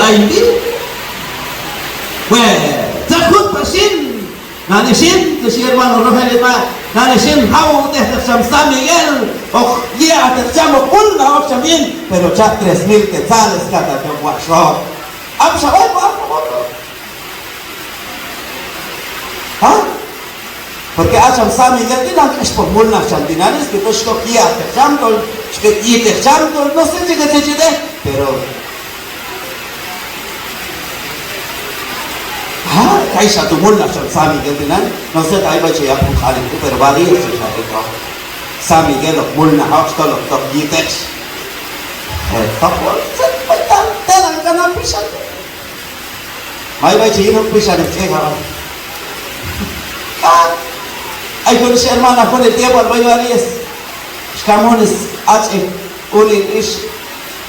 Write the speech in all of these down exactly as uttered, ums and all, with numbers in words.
Ay ti'. Bueno, tzaq jun pax xin. Nani xin, tu' xhi hermano Rogelio b'ay, nani xin, jawtej teq cham San Miguel, hoq yi' aj teq cham, hoq mulnaj ok cham yin, pero cha' tres mil quetzales kata' hoq waq'xoq. Ab' xa b'ay, ab' xa b'ay. ¿Ah? Porque a cham San Miguel tinani k'expoj mulnaj cham tinani, es que tol xtok yi' aj teq cham, tol xb'et yi' teq cham, tol no sé chi k'al chi chi te, pero Ah, kay xa tu' mulnaj cham San Miguel tinani. No sé ta ay b'ay chi yaq' jun q'anej tu', pero varios chi xa tu'. San Miguel hoq mulnaj ok, tol hoq toq yi' teq. Eh, toq wal, tzet b'ay ta, telan kan a pixan. May b'ay chi yin jun pixan chi ek' a b'ay. Ah, ay jun ix hermana jun tiempo b'ay varios. Xkam jun ix ach'ej, unin ix.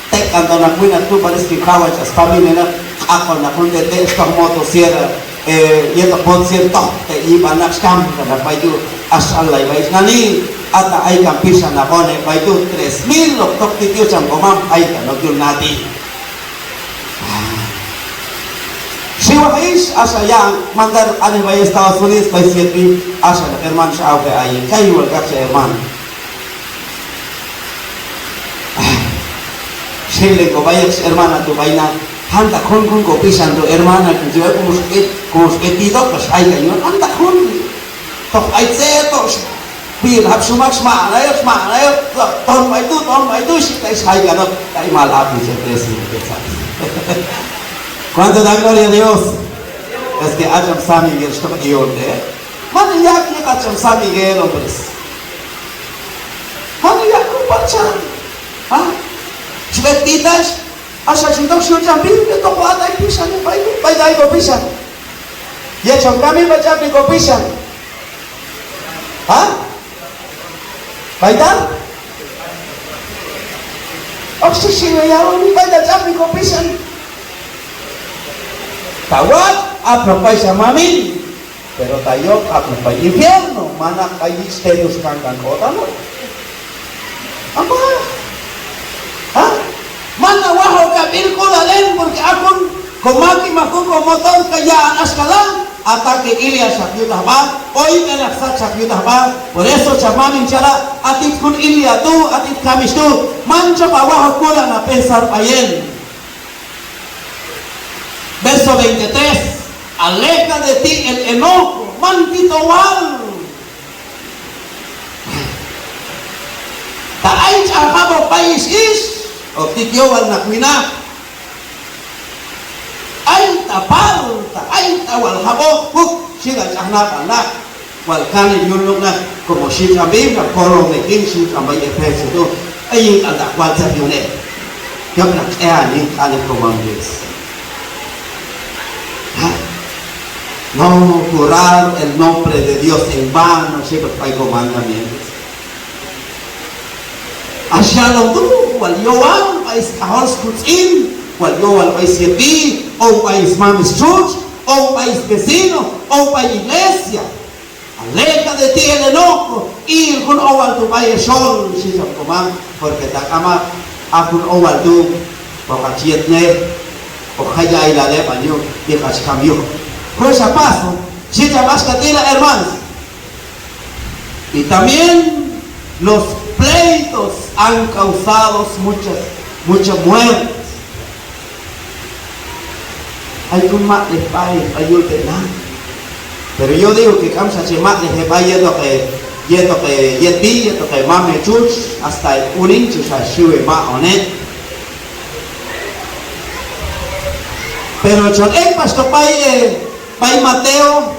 Tek'an ton naq winaq tu', parece que kawan ch'as familia naq, q'aq'on naq jun te' te' xtoj motosierra, eh, yetoq motosierra toj te' yib'an naq, xkam kan naq b'ay tu', ax allay b'ay ix nani, ata ay kan pixan naq one b'ay tu', tres mil hoq toq ti' ti' cham komam, ay kan ok yul na ti'. Xiwaj ix, axa yaq'on mandar q'anej b'ay Estados Unidos, b'ay siete mil, axa naq hermano xa awje ayin, kay wal kaqche hermano. Xjil len kob'a yet ix hermana tu' b'ay na. Jantaq jun jun kopixan tu' hermana, como xb'et, como xb'et ti' toq, pax ay kan yul, jantaq jun. Toq ay tzet toq xb'i, jab' xumak xmaq'nayoq, xmaq'nayoq, ton b'ay tu', ton b'ay tu', xhi ta ix ay kan ok, ay mal apni che tres mil quetzales. ¿Cuánto da gloria a Dios? Es que a cham San Miguel xtoq iyon te'. Man yaq' yet a cham San Miguel, hombres. Man yaq' jun pal cham. ¿Ah? Xb'et ti' ta ix. Axa chi toq xyun cham Biblia, toq watx' ay pixan, b'ay, b'ay ta ay kopixan. Yet cham kami b'ay ch'apni kopixan. ¿Ah? B'ay ta? Hoq xhi xiwil yawani b'ay ta ch'apni kopixan. Ta watx' apnoq b'ay xa mamin. Pero ta yok apnoq b'ay infierno, manaq b'ay yich te' tu' xkan kan k'otanoq. Ama. ¿Ah? Man awaj ok ab'il k'ulal en, porque a jun komaktxel ma jun komotor kay yaq'on axka la, a ta que ilia xaq yutaj b'a, oyb'elaq sat xaq yutaj b'a. Por eso cham mamin chala, a tit jun ilia tu', a tit kamich tu', man chop awaj ok k'ulal a pensar b'ay en. Verso veintitrés: Aleja de ti el enojo, man tit owal. Ta ay ch'an jab'oq b'ay ix ix, hoq tit yowal naq winaq. Ay ta pal, ta ay ta wal jab'oq, juk, xhi k'al ch'an nab'al naq. Wal kanil yul nuq' naq, como xhi ch'an Biblia, kolon ek' yin, xhi ch'an b'ay Efeso tu', ay yin k'al ta' wal tzet yune'. Yok naq q'ean yin q'anej Komam Dios. ¿Ah? No jurar el nombre de Dios en vano, xhi b'ay komandamientos. Ax yalon tu', wal yowal b'ay sk'ajol skutz'in, wal yowal b'ay siervi, o b'ay smam stxutx, o b'ay svecino, o b'ay iglesia. Aleja de ti el enojo, il jun owal tu' b'ay e xol, xhi cham Komam, porque ta k'amaq, a jun owal tu' hoq hach yetnej, hoq jay aylal eb'an yuj, y hoq hach kam yuj. Pues a paso, xhi cham axka ti' la, hermanos. Y también los pleitos han causado muchas, mucha muerte. Ay jun maq'lej b'ay, b'ay yul te' na. Pero yo digo que k'amxa che maq'lej e b'ay yetoq e, yetoq e yetb'i, yetoq e mam e txutx, hasta e unin chi xa xiw e maq'on e. Pero chon ek' paxtoq b'ay e, b'ay Mateo,